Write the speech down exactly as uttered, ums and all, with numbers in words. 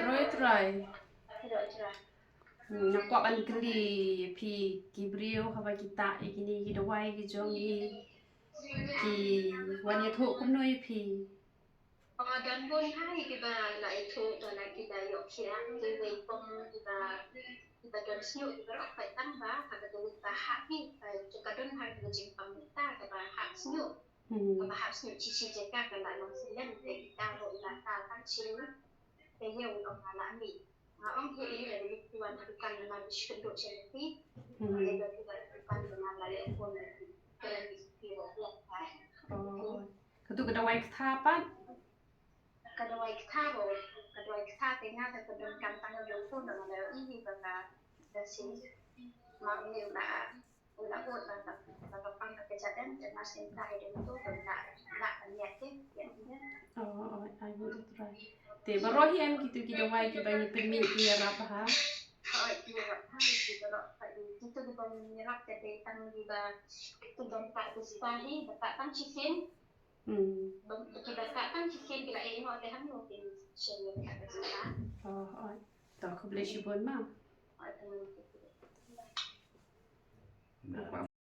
Roi trai. Roi trai. Hmm, nga kwah ban kylli phi ki briew haba ki tah ïa kine ki dawai ki jong ngi ki wan ïathuh kumno ïa phi? Oh, don bun ha kiba la ïathuh, don la kiba ïoh khiah, kiwei kum kiba, kiba don shñiuh kiba ïoh peit tang ba ha ka dawai ba hap hi, ka don ha ka jingpang ta kaba hap shñiuh. Hmm. Kaba hap shñiuh chi chi jaka ka la long silem te kita ruh la ta tang chi. Te ïa u ong la mih. Nga ong hi ïa u wan ha dukan na bi shkynduh sha lynti. Hmm. Ïa u wan ha dukan na la leh phone lynti. Kren di spi ruh la ta. Oh. Katu ka dawai ktha pat? Ka dawai ktha ruh, ka dawai ktha te nga te ka donkam tang ïa u phone da nga la ïohi ba ka da sing. Ma u ne u la U la bud ba ka, ba ka pang ka kjat em, te mar syn ka ïa dei tu, ba la, la ka niat te, ïa ni. Oh, oh, ai bud tu trai. Te baroh hi em kitu ki dawai kiba ngi pynmih ki ïarap ha? Oh, ki ïarap ha, ki baroh, kitu kiba ngi ïarap te dei tang kiba, kiba ka tu spa hi, ba ka tang shisien. Hmm. Ba, kiba ka tang shisien ki la ïeh noh te hangno kin shen ïa ka tu spa. Oh, oh. To khublei shibun ma. Oh, thank you.